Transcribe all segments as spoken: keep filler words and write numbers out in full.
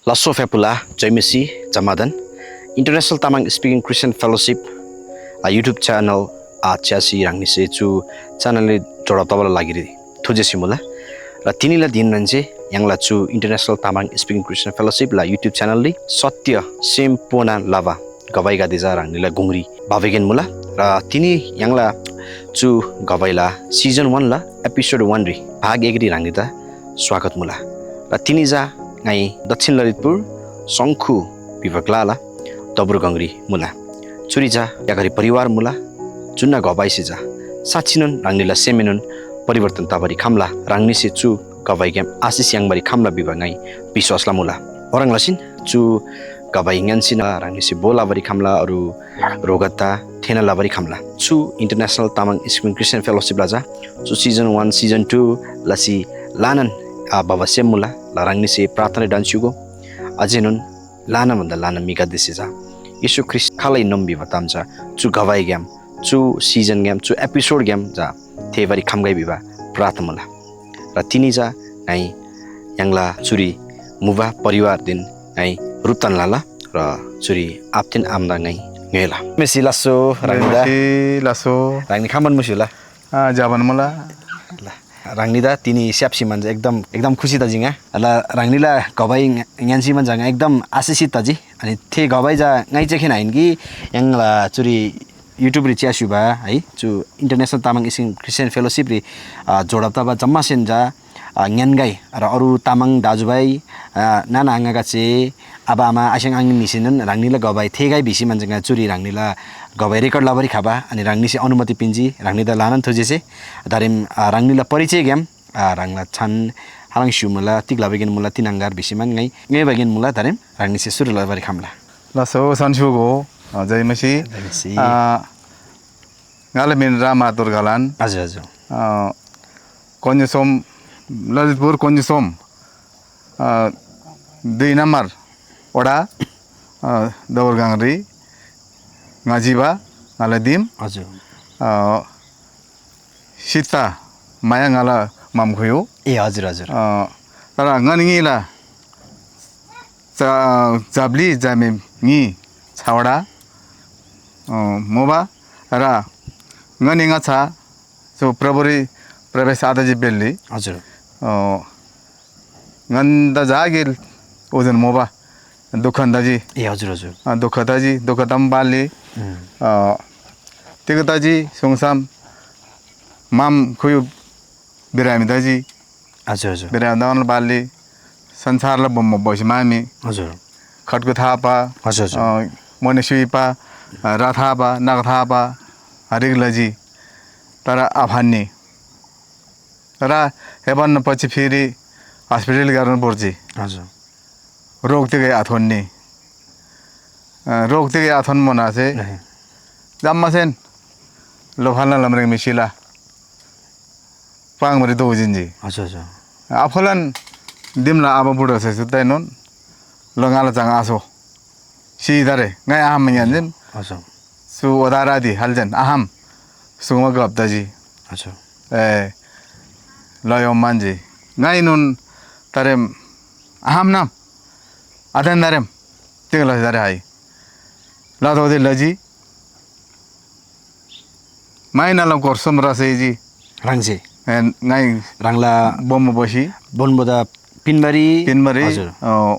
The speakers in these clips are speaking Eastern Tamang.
लास्‍सो फ्‍याफुला जयमसी जमादन International Tamang Speaking Christian Fellowship आ YouTube channel आ च्‍यासी ह्राङनीसे चु channel री जोडा तबाला लागिरी थुजेसी मुला। र तिनीला दिननन जे य्‍हाङला चु International Tamang Speaking Christian Fellowship ला YouTube channel री सत्य सेम पोना लबा गवाईगदे चा ह्राङनीला गुङरी भबेगेन मुला। र तिनी य्‍हाङला चु गवाईला season one ला episode one री भाग एक री ह्राङनीदा स्वागत मुला। र तिनी चा ङाइ दक्षिण ललितपुर शंखु भिबा ग्‍लाला दबुरगङरी मुला। चुरी चा याकरी परिवार मुला। जुन्‍ना गवाईसे चा साँच्‍चिनोन ह्राङनीला सेमएनोन परिवर्तन तबारी खम्‍ला। ह्राङनीसे चु गवाईग्‍याम आशिष याङ्बारी खम्‍ला भिबा ङाइ विश्‍वास लमुला। ओह्रङ् लसीन चु गवाई ङ्‌यान्‍सीन ह्राङनीसे भो लबारी खम्‍ला, अरू ह्रोगद्दा थेःना लबारी खम्‍ला। चु International Tamang Speaking Christian Fellowship ला चा चु season one, season two लसी ल्‍हानान आ, भबा सेम मुला। ल ह्राङनीसे प्रार्थना ढन्‍स्‍युगो। अझेनोन ल्‍हाना भन्‍दा ल्‍हाना म्‍हिगदेसे चा येशू ख्रीष्‍ट खालै हिन्‍नोम भिबा ताम चा चु गवाईग्‍याम, चु season ग्‍याम, चु episode ग्‍याम चा थेःबारी खम्‍गै भिबा प्रार्थना मुला। र तिनी चा ङाइ य्‍हाङला चुरी मुबा परिवारदेन ङाइ रुप्‍तान लला र चुरी आबादेन आमादा ङाइ ङ्‌योइला। मेसी लास्‍सो ह्राङनीदा। मेसी लास्‍सो। ह्राङनी खम्‍बान मुस्‍युला। आ, ज्‍यबान मुला। ल, ह्राङनीदा तिनी स्‍याप्‍सी म्‍हन्‍जा एकदम, एकदम खुसी तजी ङा। ल, ह्राङनीला गवाई ङ्‌या-, ङ्‌यान्‍सी म्‍हन्‍जा ङा एकदम आशिषित तजी। अनि थे गवाई चा ङाइ चेखेन आहिन कि य्‍हाङला चुरी YouTube री च्‍यास्‍युबा है, चु International Tamang Speaking Christian Fellowship री, अ, जोडब तबा जम्‍मासेन चा, अ, ङ्‌यान्‍गै र अरू तामाङ दाजुभाइ, अ, नाना आङागदसे, आबा आमा आस्‍याङ आङिननीसेनोन ह्राङनीला गवाई थेःगै भिसी म्‍हन्‍जी ङा चुरी ह्राङनीला गवाई record लबारी खबा, अनि ह्राङनीसे अनुमति पिन्‍जी, ह्राङनीदा ल्‍हानान थुजेसे। दारेम, अ, ह्राङनीला परिचयग्‍याम, अ, ह्राङला छान हालाङ स्‍यु मुला, तिग लबागेन मुला, तिन ङार भिसीमान ङाइ ङ्‌योइबागेन मुला, दारेम ह्राङनीसे सुरु लबारी खम्‍ला। लास्‍सो सन्‍स्‍युगो, अ, जय मसीह। जय मसीह। अ, ङाला मिन राम बहादुर घलान। हजुर, हजुर। अ, कोन्‍जीसोम, ललितपुर कोन्‍जीसोम, अ, दुई नम्बर वडा, अ, दौरगाङरी ङा जिबा, ङाला दिम। हजुर। अ, सित्ता माया ङाला मामखुयु। ए, हजुर, हजुर। अ, तर ङनी ङिला चा-, चाब्‍ली झामे ङी छावडा, अ, मुबा र ङनी ङाछा चु प्रभुरी प्रवेश आतजी बेल्‍ली। हजुर। अ, ङन्‍दा जा गे ओजन मुबा दुःखन तजी। ए, हजुर, हजुर। अ, दुःख तजी, दुःख तम बाल्‍ली। उम्। अ, तिग तजी सुङसाम माम खुयु बिरामी तजी। हजुर, हजुर। बिरामी तमान बाल्‍ली संसारला बोम्‍बो बोसी मामी। हजुर। खड्गु थापा, हजुर, हजुर। अ, मोने स्‍युइपा, अ, रा थापा, नाग थापा, हरेक लजी। तर आफान्‍नी। र हेपन्न पछि फेरि हस्पिटल गर्नु पर्जी। हजुर। रोग तिगै आथोन्‍नी। अ, रोग तिगै आथोन मोनासे ए। जम्‍मासेन लोफाल्‍ना लमरेङ मिसिला पाङमरी दोजिन्‍जी। अच्छा, अच्छा। आफोलान दिमला आबा बुढो से सुत्तैनोन लोङाला चाङ आसो। सिदारे ङाइ आहाम ङ्‌यान्‍जेन। अच्छा। सु ओदारादी हल्‍जेन आहाम। सुङमा गप तजी। अच्छा। ए, लयो मान्‍जी। ङाइनोन तारेम आहाम नाम। आदेन तारेम। तिग लसी तारे हाइ। लतोदे लजी। माइनाला गोर सोम रसैजी। ह्राङसे? ए, ङाइ ह्राङला बोमो बसी। बोन्‍बोदा पिन्‍बारी? पिन्‍बारी। हजुर। अ,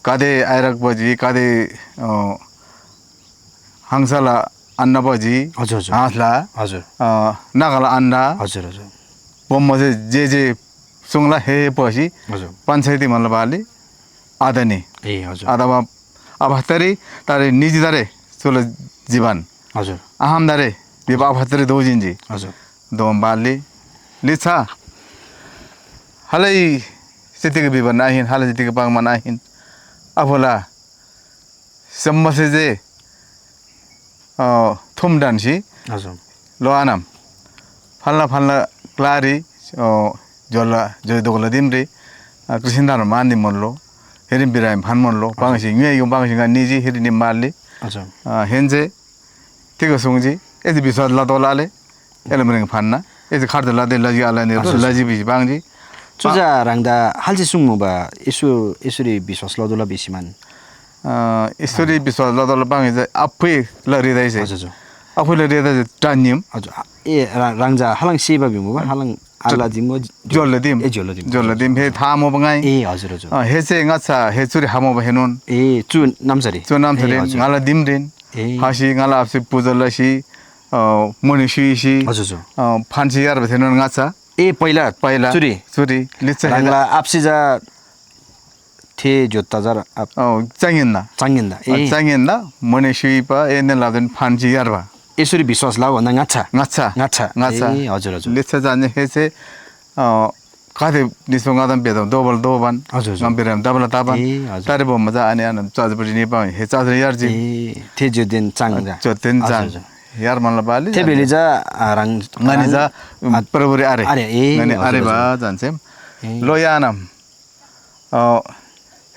गाते आइरक बजी, गाते, अ, हंसला अन्‍डा बजी, हजुर, हजुर। हाँसला, हजुर। अ, नागाला अन्‍डा, हजुर, हजुर। बोमो जे, जे, जे सुङला हे, हे पसी, हजुर। पञ्चायती मतलब आली आदनी। ए, हजुर। अथवा अभस्तरी तारे निजी तारे चुला जीवन। हजुर। अहम तारे विवाह अभस्तरी दोजिन्जी। हजुर। दोम बाली लिच्छा। हलै सितिक विवरण आहिन, हलै सितिक पाङ्‌मान आहिन। आफूला सम्मसे जे, अ, थुम ढन्‍सी हजुर। लोआनम फल्‍ना फल्‍ना क्‍लारी, अ, झोला, झोइ दोगला दिमरी, अ, कृष्णधर्म मान्‍दी मोल्‍लो, हिरिम बिरामी फान मोल्‍लो, हजुर। पाङ्सी ङ्‌योइगु पाङ्सी ङा निजी हिरि निम माल्‍ली। हजुर। अ, हेन्‍से तिग सुङ्जी, एसे विश्‍वास लतोःला आले, एला म्रिङ फान्‍ना, एसे खर्च लते लजी आलनी, हजुर। लजी भिसी पाङ्जी। चु चा ह्राङदा खाल्‍से सुङ्मुबा, येशू, येशूरी विश्‍वास लतोःला भिसीमान? अ, येशूरी विश्‍वास लतोःला पाङ्‌गे चा आफैला हृदयसे। हजुर, हजुर। आफैला हृदयसे टानिम। हजुर। ए, ह्रा-, ह्राङ चा खालङ सेबा भिमुबा, खालङ आला दिम, ज्‍योल्‍लो दिम। ए, ज्‍योल्‍लो दिम। ज्‍योल्‍लो दिम, हे था मुबा ङाइ। ए, हजुर, हजुर। अ, हे से ङाच्‍छा, हे चुरी हामुबा हेनोन। ए, चु नाम्‍सारी। चु नाम्‍सारी, ए, हजुर। ङाला दिमरीन। ए। हासी ङाला आबासे पूजा लसी, अ, मणि स्‍युइसी, हजुर, हजुर। अ, फान्‍सी यार्बा थेनोन ङाच्‍छा। ए, पहिला? पहिला। चुरी? चुरी। लिच्‍छा ह्राङला हेला। आबासे चा थे ज्‍योत्‍ता चा आब-, अ, चाङिन्‍दा। चाङिन्‍दा। अ, ए। चाङिन्‍दा, मणि स्‍युइबा, एन्‍देन लादेन फान्‍सी यार्बा। येशूरी विश्‍वास लबा भन्‍दा ङाच्‍छा? ङाच्‍छा। ङाच्‍छा। ङाच्‍छा। ए, हजुर, हजुर। लिच्‍छा चा नि हेसे, अ, गाते निसो ङादम बेदम दोबल दोबान। हजुर, हजुर। ङाम बेरम दबला ताबान। ए, हजुर। तारे बोम चा अनि आनम चाजपट्टि निपा हे चाजरी यार्जी। ए, थे ज्‍योदेन चाङ जा। ज्‍योदेन चाङ। हजुर, हजुर। यार मनला बाली थे भेली जा, आ, ह्राङ, ङनी ह्राङ, जा, आ, प्रभुरी आरे। आरे, ए, ङनी हजुर, आरे बा हजुर। जान्छेम। ए। लो यानम। अ,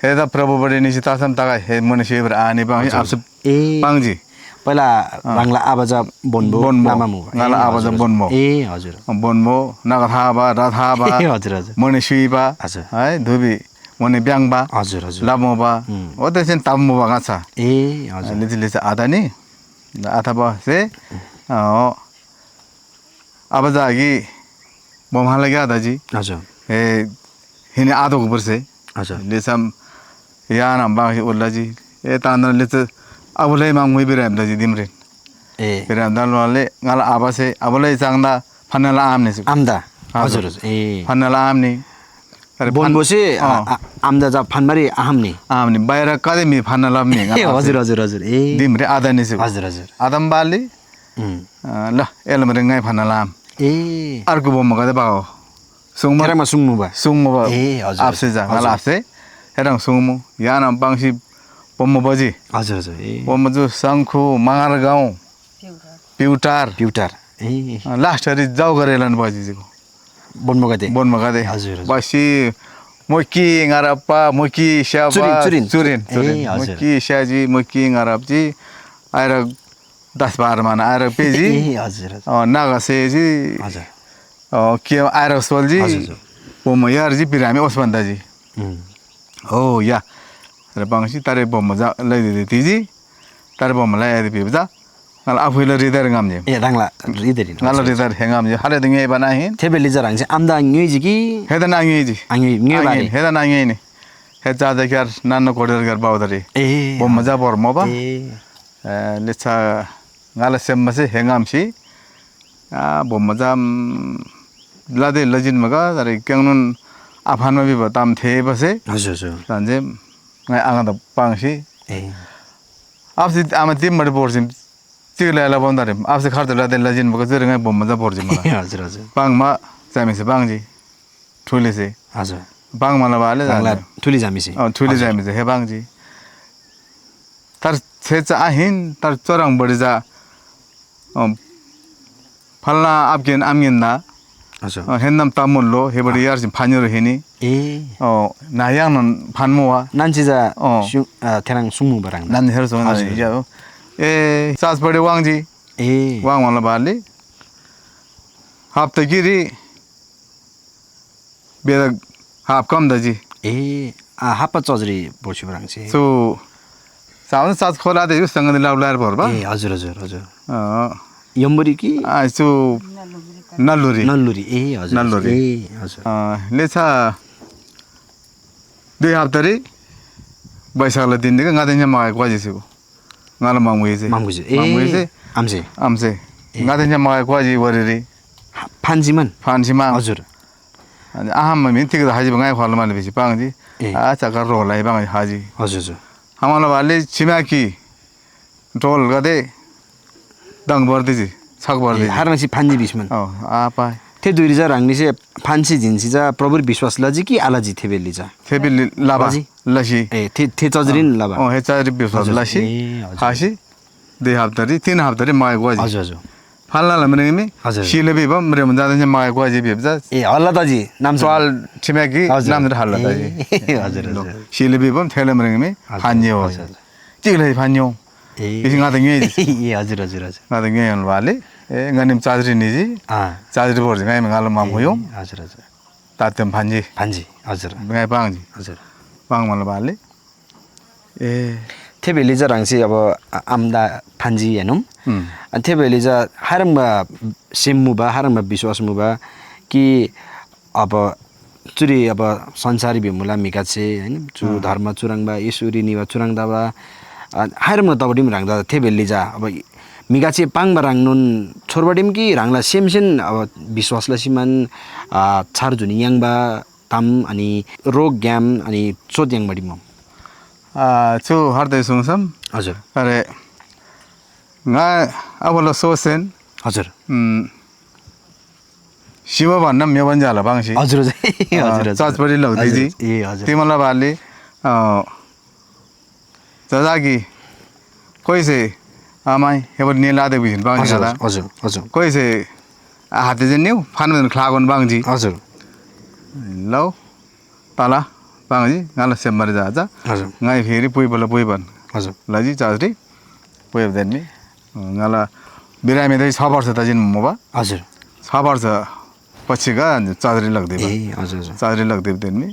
हे त प्रभुपट्टि निसी तासम तगा हे मनुष्य आनी पाङ्जी, हजुर। आफसे ए। पाङ्जी। पहिला अँ। ह्राङला आबा चा बोन्‍बो बोन्‍बो। नामा मुबा। ङाला ए, आबा चा हजुर, बोन्‍बो। ए, हजुर। बोन्‍बो, नागा थाबा, रा थाबा, ए, हजुर, हजुर। मणि स्‍युइबा, हजुर। है, धुबी, मणि ब्याङ्बा, हजुर, हजुर। लामोबा, उम्। ओतेसेन ताम मुबा ङाछा। ए, हजुर। लिचि लिचि आदानी, अथवा से, अँ, आबा चा कि बोमहाला क्या दाजी? हजुर। ए, हिने आदोक बुर्से। हजुर। लेसम यान हम बांगसी उल्लाजी। ए, तान्दन लेच अबुलै मांग मुइ बिराम दाजी दिमरे। ए। बिराम दल वाले ङाला आबासे अबुलै चांगदा फन्नला आमने। आमदा। हजुर। हजुर, हजुर। ए। फन्नला आमने। अरे फन-, बोनबोसे, आ, अँ। आ, आमदा जा फनबारी आहमने। आमने। बाहिर कदे मी फन्नला आमने। ए, हजुर, हजुर, हजुर। ए। दिमरे आदाने से। हजुर, हजुर। आदम बाली। उम्। अ, ल, एलमरे ङाइ फन्‍ना लाम। ए। अर्को बोमो गदे बाओ। सुङमो। थेह्रङ्बा सुङमो बा। सुङमो बा। ए, हजुर। आप्‍से जा, हजुर। ङाला आप्‍से। हेरङ सुङमो। यान पाङ्सी बोमो बजी। हजुर, हजुर। ए। बोमो जु शङ्खु, मार गाउँ। पिउटार। पिउटार। ए। अ, लास्टरी जाउ गरेलन बजी जिगो। बोन्‍बो गदे। बोन्‍बो गदे। हजुर, हजुर। बसी मोकी ङाराप्पा, मोकी स्‍याबा, चुरिन, चुरिन। चुरिन, ए, चुरिन। हजुर। मोकी स्‍याजी, मोकी ङाराप्‍जी। आएर दस बाह्र मान आएर पेजी। ए, हजुर, हजुर। अ, नागा सेजी। हजुर। अ, के आएर सोल्जी। हजुर, हजुर। बोमो यारजी, पिरामी ओस भन्दाजी। उम्। हो, या। र पाङ्सी तारे बोमो जा, लैदे तिजी। तारे बोमो लैदे पिबजा। ङाला आफुला रिदर ङामजे। ए, ह्राङला रिदर हिन। ङाला रिदर हे ङामजे। हाले त ङेबा नाहिन। थेबे लिजा ह्राङसे आम्दा ङेजी कि? हे त ना ङेजी। आङे, ङेबा रे। हे त ना ङेनी। हे चाचा क्यार, नान्‍नो कोडेर क्यार बाउदरी। ए। बोमो जा बोर मोबा। ए। ए, लिच्छा ङाला सेम्‍बासे हेङामसी, आ, बोमो जाम लदे लजिन मगा, तर क्‍याङ्नुन आफान्‍मा भिबा ताम थेःबासे, हजुर, हजुर। तान्‍जे ङाइ आङादा पाङ्सी, ए। आफसे आमा तिम मडे बोर्सिम चिक लैला बोन्‍दारे, आफसे खर्च लदे लजिन मगा, चुरे ङाइ बोमो जा बोर्सिम मगा। हजुर, हजुर। पाङ्मा चामिसे पाङ्जी, ठुलेसे। हजुर। पाङ्माला बाले ह्राङला जाने। ठुली चामिसे। अँ, ठुली हजुर। चामिसे, हे पाङ्जी। तर थे चा आहिन, तर चोरङ बडी चा, अ, फल्‍ना आबगेन आमगेन दा, अच्छा। अ, हेन्दम तामुल लो, हे बडी यार सिम फान्‍योर हेनी। ए। अ, ना याङ नन फान्‍मो वा। नान्‍सी चा अ। सु-, अ, थेरङ सुङमु बरङ। नान्‍सी थेर सुङ हजुर। या हो। ए, चाच बडी वाङजी। ए। वाङ वाला बाली। हाप्ता गिरी बेदा हाप कम दजी। ए, आ, हाप्पा चजरी बोसी ब्राङसे। सो, सावन सात खोला दे यु संगति लाउ लायर भर बा? ए, हजुर, हजुर, हजुर। अ। यम्बुरी कि? आ, सो, नल्लुरी। नल्लुरी, ए, हजुर, नल्लुरी। ए, हजुर। अ, लेछा दुई हप्तारी बैशाखला दिन दिका ङादेन मगाएको वाजी सिगो। ङाला मामुइसे। मामुइसे। ए, मामुइसे। आमसे। आमसे। ए। ङादेन मगाएको वाजी वरीरी। हा, फान्सीमान? फान्सीमान। हजुर। अनि आहाम मिन तिग हाजी बंगाई खोल माले बेसी पांगजी। ए। आ चक्कर रोला बांगजी हाजी। हजुर, हजुर। हमाला वाले छिमाकी टोल गदे दङ बर्दिजी, छक बर्दिजी। ए, हारनासी फान्जी बिस्मन। अ, आ पाए। थे दुइरी जा ह्राङनीसे फान्सी जिन्सी जा प्रभुर विश्वास लजी कि आलजी थे बेली जा? थे बेली लाबा, लजी? लसी। ए, थे, थे चजरीन अ, लाबा। अ, हे चजरी विश्वास हजुर। लसी। ए, हजुर। हासी, दुई हप्तारी, तीन हप्तारी माया ग्वाजी। हजुर, हजुर। फाल्ला लमरेङमी, हजुर। सिले बिबम, रेम जादन माया ग्वाजी बिब जा। ए, हल्ला दाजी, नाम स्वाल छिमाकी, हजुर। नाम हल्ला दाजी। ए, हजुर, लो, हजुर। सिले बिबम, थेले मरेङमी, हजुर, फान्जी हो। हजुर। चिगले फान्यो। ए। इसी ङादा ङ्‌योइजी। ए, हजुर, हजुर, हजुर। ङादा ङ्‌योइहन वाले। ए, ङनिम चाजरी निजी। अँ। चाजरी भोर्जी ङाइम ङालो माम ए, हुयो। हजुर, हजुर। तातेम फान्‍जी। फान्‍जी, हजुर। ङाइ पाङ्जी। हजुर। पाङ्‌बाला बाली। ए। थे भेली चा ह्राङसे अब आ-, आम्दा फान्‍जी हेनोम। उम्। अनि थे भेली चा हारम्‍बा सेम मुबा, हारम्‍बा विश्‍वास मुबा कि अब चुरी अब संसारी भिमुला म्‍हिगदसे, हैन? चु उम्। धर्म चुह्रङ्बा, येशूरी निबा चुह्रङ् तबा, आ, हारम्‍बा तबडिम ह्राङदा थे भेली चा अब म्‍हिगदसे पाङ्बा ह्रङ्नोन छोर्बडिम कि ह्राङला सेमसेन अब विश्‍वास लसीमान, आ, छार जुनी याङ्बा ताम अनि रोगग्‍याम अनि चोट याङ्बाडी मम। आ, चु हर्दे सुङसम। हजुर। अरे, ङा अबल सोसेन। हजुर। उम्, शिव भन्नम म्‍योबन जाला बाङ्सी। हजुर, हजुर। आ, हजुर, हजुर। चचपडी लग्दी हजुर, जी। ए, हजुर। तिमला बाली, आ, जजाकी कोइसे आमाइ हेबर निला दे बिसिन बाङ्जी हजुर, दादा। हजुर, हजुर। कोइसे हाते जे निउ फान बदन ख्लागोन बाङ्जी। हजुर। लौ, तला बाङ्जी, ङाला सेम्मरी जा जा। हजुर। ङाइ फेरि पुइबला पुइबन। हजुर। लजी चाजरी पुइबदेन मी। ङाला बिरामी दे छ वर्ष तजिन मुबा। हजुर। छ वर्ष पछि गा चाजरी लग्दिबा। ए, हजुर, हजुर। चाजरी लग्दिबदेन मी।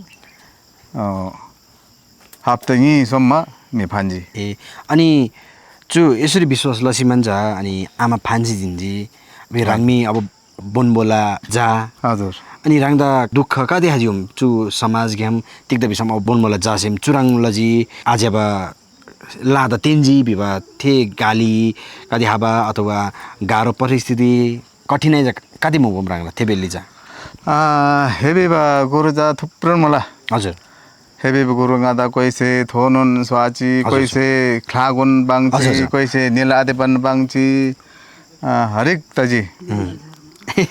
अ, हप्ता ङीसम्म म्‍हि फान्‍जी। ए, अनि चु यसरी विश्‍वास लसीमान चा अनि आमा फान्‍सी जिन्‍जी। अब ह्राङमी अब बोन्‍बोला जा। हजुर। अनि ह्राङदा दुःख कति हाजिम चु समाजग्‍याम तिग्‍दा भिसम अब बोन्‍बोला जासेम चुह्रङ् लजी आज्‍यबा लादा तेन्‍जी भिबा थे गाली कति हाबा अथवा गाह्रो परिस्थिति कठिनाइ चा कति मुबा ह्राङला थे बेली चा? आ, हेबेबा गुरु चा थुप्रोन मुला। हजुर। हेबेबा गुरु ङादा कोइसे थोनोन स्वाची, हजुर, कोइसे ख्लागोन बाङ्ची, हजुर, हजुर। कोइसे निला आदेपन बाङ्ची, आ, हरेक तजी।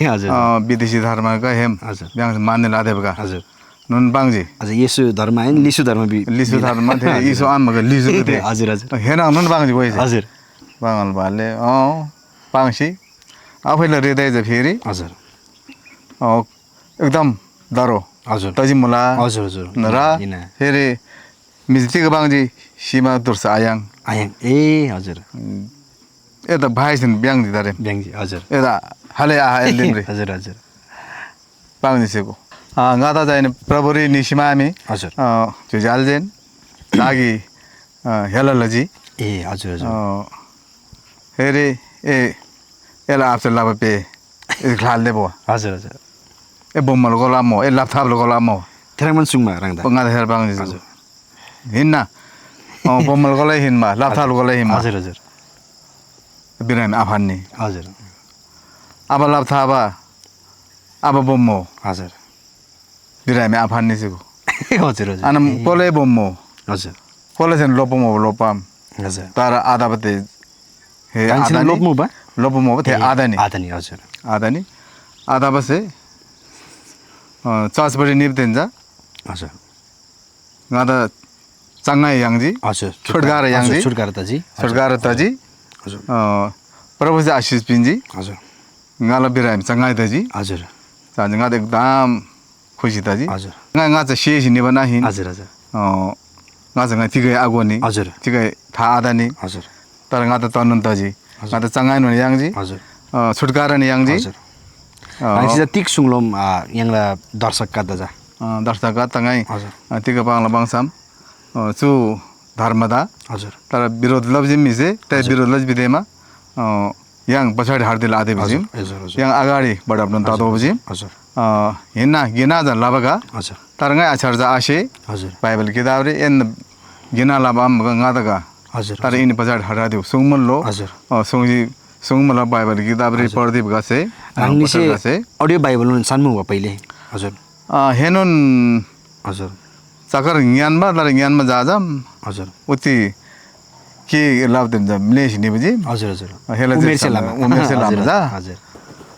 हजुर। आ, विदेशी धर्म का हेम, हजुर। ब्याङ्स मान्ने लादेबका। हजुर। नुन बाङ्जी। हजुर, येशू धर्म आइन, लिसु धर्म बि-, लिसु बिना। धर्म थे, हजुर। येशू आम मग लिसु थे। हजुर, हजुर। हेन नुन बाङ्जी कोइसे। हजुर। बाङ्गल भाले, अँ, बाङ्सी। आफैला हृदय ज फेरि। हजुर। अँ, एकदम दरो। हजुर। तजी मुला। हजुर, हजुर। र इना, इना। फेरि मिजतिक बाङ्जी सीमा दुर्स आयाङ। आयाङ। ए, हजुर। उम्, एदा भाइसिन ब्याङ्जी दारे। ब्याङ्जी, हजुर। एदा हाले आहा एलिम रे। हजुर, हजुर। बाङ्जी सेको। अँ, ङादा जाइन प्रभुरी निसिमा आमी। हजुर। अँ, ज्योज्याल जेन। तागी, अँ, हेला लजी। ए, हजुर, हजुर। अँ, हेरे, ए, एला आप्से लाबा पे, ए, ख्लाल देबो। हजुर, हजुर। ए, बोम्मल गोला मो, ए, लाप्थाप गोला मो। थेरङ्मन सुङमा ह्राङदा। ङादा हेर बाङ्जी हजुर। हिन्ना। अँ, बोम्मल गोला हिन्मा, लाप्थाप गोला हिन्मा। हजुर, हजुर। बिरामी आफान्‍नी। हजुर। आबा लाप्था आबा, आबा बोम्‍मो। हजुर। बिरामी आफान्‍नी सिगो। हजुर, हजुर। आनम ए। कोले बोम्‍मो। हजुर। कोले सेन लोपमो लोपाम। हजुर। तर आदाबते हे ह्राङसेन आदानी। लोपमो बा? लोपमो बा, थे ए, आदानी। आदानी, हजुर। आदानी। आदाबसे, अ, चर्चपट्टि निप्‍तेन्‍जा। हजुर। ङादा चङ्‌गै याङ्जी। हजुर, छुटकारा छुटकारा, याङ्जी। हजुर, छुटकारा तजी। हजुर। छुटकारा तजी। हजुर। अ, प्रभुसे आशिष पिन्‍जी। हजुर। ङाला बिरामी चङ्‌गै तजी। हजुर। चाहन्‍जी ङादा एकदम खुसी तजी। हजुर। ङा, ङाचा सेसी निबा नाहिन। हजुर, हजुर। अ, ङाचा ङा तिगै आगोनी। हजुर। तिगै था आदानी। हजुर। तर ङादा तनोन तजी। हजुर। ङादा चङ्‌गैनोन याङ्जी। हजुर। अ, छुटकारान याङ्जी। हजुर। अ, ह्राङसे चा तिग सुङलोम, आ, य्‍हाङला दर्शकगददा चा? अ, दर्शकगददा ङाइ, हजुर। अ, तिग पाङ्ला पाङ्सम, अ, चु धर्मदा। हजुर। तर विरोध लब्जी म्‍हिसे, तर हजुर। विरोध लब्जी भिदेमा, अ, य्‍हाङ पछाडि हार्दिल आदे भिजिम। हजुर, हजुर, हजुर। य्‍हाङ अगाडि बढाप्‍नोन हजुर, तातो भिजिम। हजुर। अ, हिन्‍ना गिना जा लबगा। हजुर। तर ङाइ आछार जा आसे। हजुर। बाइबल किताबरी एन गिना लबा आम ङादगा। हजुर, तर हजुर। इनी पछाडि हार्दिउ सुङमल्‍लो। हजुर। अ, सुङजी, सुङमला बाइबल किताबरी हजुर। प्रदीप गसे, अ, ह्राङनीसे पछाडि गसे। Audio बाइबलनोन सान्‍मुबा पहिले? हजुर। अ, हेनोन हजुर। चकर ङ्‌यान्‍बा, तर ङ्‌यान्‍बा जाजाम। हजुर। उति के लाभ देन जा, म्‍लेसी निबजी। हजुर, हजुर। अ, हेला उमेरसे जे लामा। उमेरसे हजुर, लामा जा। हजुर।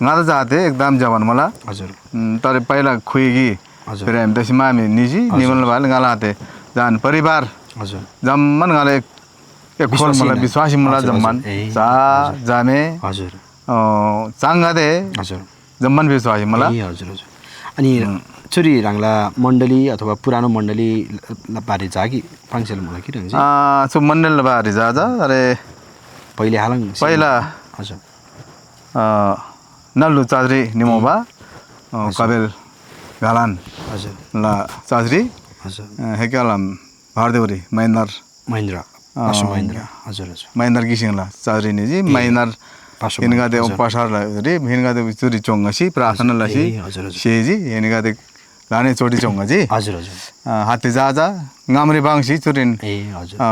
ङादा जाते एकदम जवान मला। हजुर। उम्, तर पहिला खुइगी हजुर। प्रेम दसिमा मी निजी, हजुर। निमल बाल ङाला हाते जान परिवार। हजुर। जम्मन ङाला एक, एक खोल विश्वासी मला, ना। विश्वासी मला हजुर, जम्मन। हजुर। ए, जा, हजुर। जामे। हजुर। अ, चाङ्गादे। हजुर। जम्मन विश्वासी मला। ए, हजुर, हजुर। अनि हुँ। चुरी ह्राङला मण्डली अथवा पुरानो मण्डली ल-, ल-, बारे जा कि पाङ्सेल मुला कि ह्राङसे? आ, चु मण्डली बारे जा जा, अरे पहिले हालङ पहिला हजुर। अ, नल्लु चाद्री निमोबा, ए। अ, हजुर। कबेल गालान हजुर। ल चाजरी हजुर। अ, हेक्यालम भारदेवरी महेन्द्र महेन्द्र अ, पासु महेन्द्र। हजुर हजुर। महेन्द्र गिसिङला चाजरी निजी ए, महेन्द्र पासु हिनगादे महेन्द्र, हजुर। पसार रे हिनगादे चुरी चोंगसी प्रार्थना लसी ए, हजुर, हजुर। सेजी हिनगादे लाने चोटी चोंगजी हजुर हजुर। अ, हाते जा जा गामरे बांगसी चुरिन ए हजुर। अ,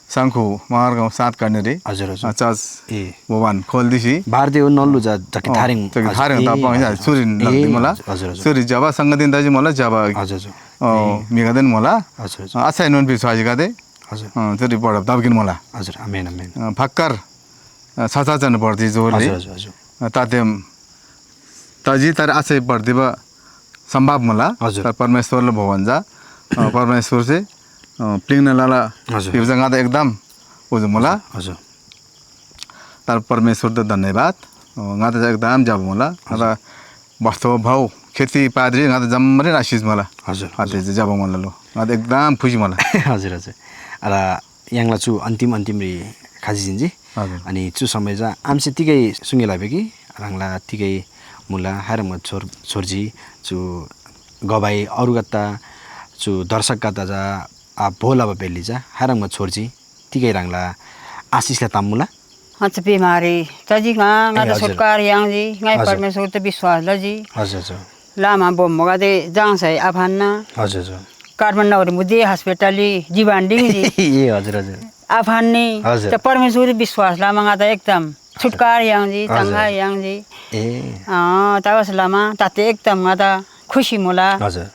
शंखु महार्ग सात कन्यारी हजुर हजुर। अ, चाज ए। बोबान खोल दिसी भारदेव नल्लु जा जके अ, थारिङ जके हजुर। थारिङ ए, तापाङ जा हजुर, चुरिन हजुर। नल्दी ए, मला। हजुर, हजुर। चुरी जबा संगतिन दाजी मला जबा हजुर हजुर। अ, ए। मिगदेन मला। हजुर हजुर। अ, अच्छा इनोन पिछाजी गादे हजुर। अ, चुरी बडा दाबकिन मला। हजुर आमेन आमेन। अ, फक्कर अ, छाछा जन बढ्ती जोरले हजुर हजुर हजुर। अ, तातेम तजी तर आशय बढ्तीबा सम्भव मुला। हजुर। तर परमेश्वरले भवन जा अ, परमेश्वर से अ, प्लिङ्न लाला हजुर। पिउजा गादा एकदम उजु मुला। हजुर। तर परमेश्वर त धन्यवाद अ, गादा एकदम जब मुला। हजुर। गादा वस्तु भाउ खेती पादरी गादा जम्मरे आशिष मुला। हजुर, हजुर। आते जब मुला लो गादा एकदम खुसी मुला। हजुर हजुर। अला य्‍हाङला चु अन्तिम अन्तिमरी खाजी जिन्जी। हजुर। अनि चु समय चा आमसे तिगै सुङ्गे लाबे कि ह्राङला तिगै मुला हारम छोर छोर्जी चु गवाई अरुगत्ता चु दर्शकगत्ता चा आ भो लबा बेल्ली चा हारम छोर्जी तिगै ह्राङला आशिषला ताम मुला। अच्छा बिमारी तजी ङा ङा ए, त हजुर। छुटकार याङ्जी ङाइ हजुर। परमेश्वर त विश्वास लजी। हजुर हजुर। लामा बोम्बगदे जाङ्सै आफान्ना हजुर हजुर। काठमाडौँरी मुद्दे हस्पिटलरी जीवन डिङ्जी। ए हजुर हजुर। आफान्नी हजुर। त परमेश्वरी विश्वास लामा ङादा एकदम छुटकार याङ्जी हजुर। चङ्गा याङ्जी। ए अँ तबस लामा ताते एकदम ङादा खुसी मुला। हजुर।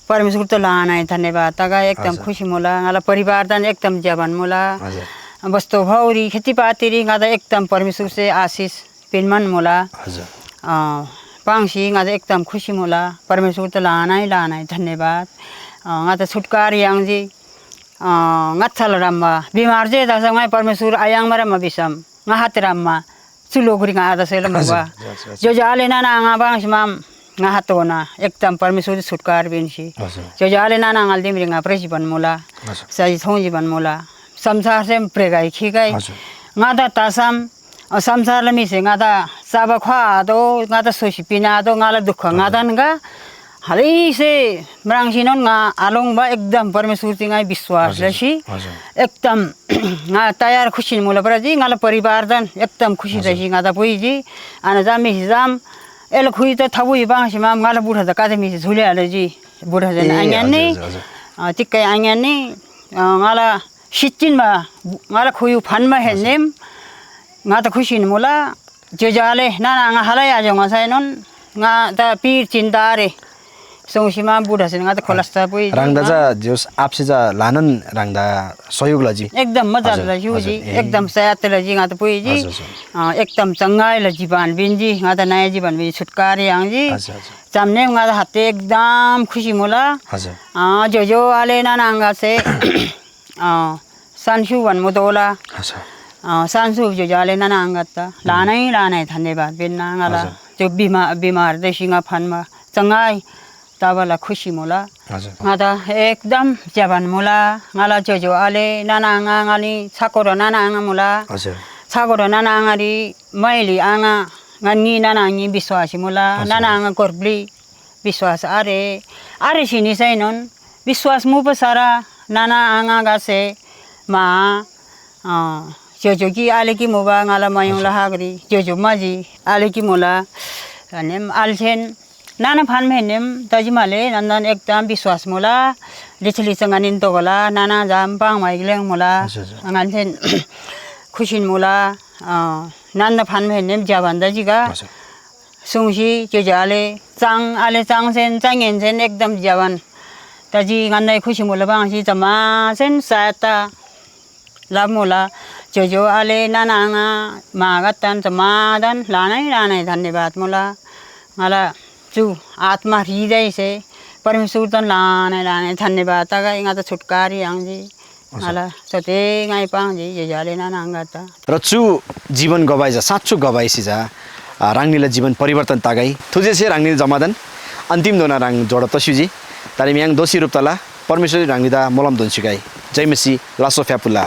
परमेश्वर त लानाइ धन्यवाद तगा एकदम हजुर। खुसी मुला ङाला परिवार दन एकदम ज्याबन मुला। हजुर। बस्तो भौरी खेतीपातीरी ङादा एकदम परमेश्वर से आशिष पिन्‍मान मुला। हजुर। अ, पाङ्सी ङादा एकदम खुसी मुला। परमेश्वर त लानाइ लानाइ धन्यवाद। अ, ङादा छुटकार याङ्जी। अ, ङाच्छाला रम्मा बिमार जे दासा ङाइ परमेश्वर आयाङ्मा रम्मा बिसम ङाहात रम्मा चुलोगरी ङा आदा सेला मुबा। हजुर, हजुर। जो जाले नाना आङा बाङ्सी माम ङाहात होना एकदम परमेश्वर छुटकार बिन्सी। हजुर। जो जाले नाना आङाल दिमरी ङा प्रजी बन मुला। हजुर। सही थौजी बन मुला। संसार से प्रेगाई खिगाई। हजुर। ङादा तासम अ, संसारला म्‍हिसे ङादा चबा ख्‍वा आतो, ङादा स्‍होसी पिना आतो, ङाला दुख ङादान गा। हलैसे म्राङ्सीनोन ङा आलोङ्बा एकदम परमेश्‍वरजी ङाइ विश्‍वास हजुर, लसी हजुर। एकदम ङा तयार खुसीन मुला प्रजी ङाला परिवारदन एकदम खुसी हजुर। तसी ङादा पुइजी। अन जा म्‍हिसे जाम एला खुइ त थबुइ बाङ्सी माम ङाला बुढा त कादे म्‍हिसे झुले हालजी। बुढा जन ए, आङ्यान्‍नी, हजुर, हजुर। अ, तिक्कै आङ्यान्‍नी, अ, ङाला सिच्‍चिन बा ङाला खुयु फन्‍बा हेन्‍नेम ङा त खुसीन मुला। ज्‍योज्‍यो आले नाना आङा खालै आज्‍यो ङा साइनोन ङा त पीर चिन्ता आरे। सोङसीमा बुढासेन ङा त खोलस्ता पुइ। ह्राङदा चा ज्‍योस आप्‍से चा ल्‍हानान ह्राङदा सहयोग लजी। एकदम मजा हजुर, लजी हजुर, उजी। ए। एकदम सयात लजी ङा त पुइजी। हजुर, हजुर। अ, एकदम चङ्गाइ लजी बान बिन्जी ङा त नयाँ जीवन बिन्जी छुटकारे आङजी। हजुर, हजुर। चम्‍नेम ङा त हत्ते एकदम खुसी मुला। हजुर। अ, ज्‍योज्‍यो आले नाना आङासे अ, सान्‍सु भन्‍बो तोःला। अच्छा। अ, सान्‍सु ज्‍योज्‍यो आले नाना आङात त ल्‍हानाइ ल्‍हानाइ धन्‍यवाद पिन्‍ना ङाला। हजुर। त्यो बिमा-, बिमार देसी ङा फन्‍बा चङ्गाइ तबला खुसी मुला। हजुर। ङा त एकदम ज्‍यबान मुला। ङाला ज्‍योज्‍यो आले नाना आङा ङाली छाकोरो नाना आङा मुला। हजुर। छाकोरो नाना आङारी मैली आङा ङन्‍नी नाना आङी विश्‍वासी मुला। हजुर। नाना आङा गोर्ब्‍ली विश्‍वास आरे। आरे सिनी सैनोन विश्‍वास मुबा सारा नाना आङागासे मा, अ, ज्‍योज्‍यो कि आले कि मुबा ङाला मयुङला हजुर। हागरी ज्‍योज्‍यो मजी आले कि मुला। हनेम आलसेन नाना फानमेन्‍नेम तजिमाले नन्दन एकदम विश्‍वास मुला। लिच्‍छा लिच्‍छा ङनिन तोगोला नाना जाम पाङ माइक लेङ मुला। हजुर, हजुर। ङन्‍सेन खुसिन मुला। अ, नन्‍द फानमेन्‍नेम ज्‍यबान तजिगा। हजुर। सुङसी ज्‍योज्‍यो आले चाङ आले चाङसेन चाङहेन्‍सेन एकदम ज्‍यबान तजी ङन्‍दै खुसी मुला पाङ्सी जम्‍मासेन सहायता लबा मुला। ज्‍योज्‍यो आले नाना आङा मागत्तान जम्‍मादान ल्‍हानाइ ल्‍हानाइ धन्‍यवाद मुला। ङाला चु आत्मा हृदयसे परमेश्‍वरदान ल्‍हानाइ ल्‍हानाइ धन्‍यवाद तगै ङादा छुटकारी आङजी। ङाला सते ङाइ पाङ्जी ज्‍योज्‍यो आले नाना आङादा। र चु जीवन गवाई चा साँचो गवाईसे चा, आ, ह्राङनीला जीवन परिवर्तन तगै। थुजेसे ह्राङनी जम्‍मादान अन्तिम धोना ह्राङ जोडा तस्‍युजी। तारिम य्‍हाङ दोषी रूप तला परमेश्‍वरसे ह्राङनीदा मोलम दोन्‍स्‍युगै। जय मसीह लासो फ्‍याफुल्‍ला।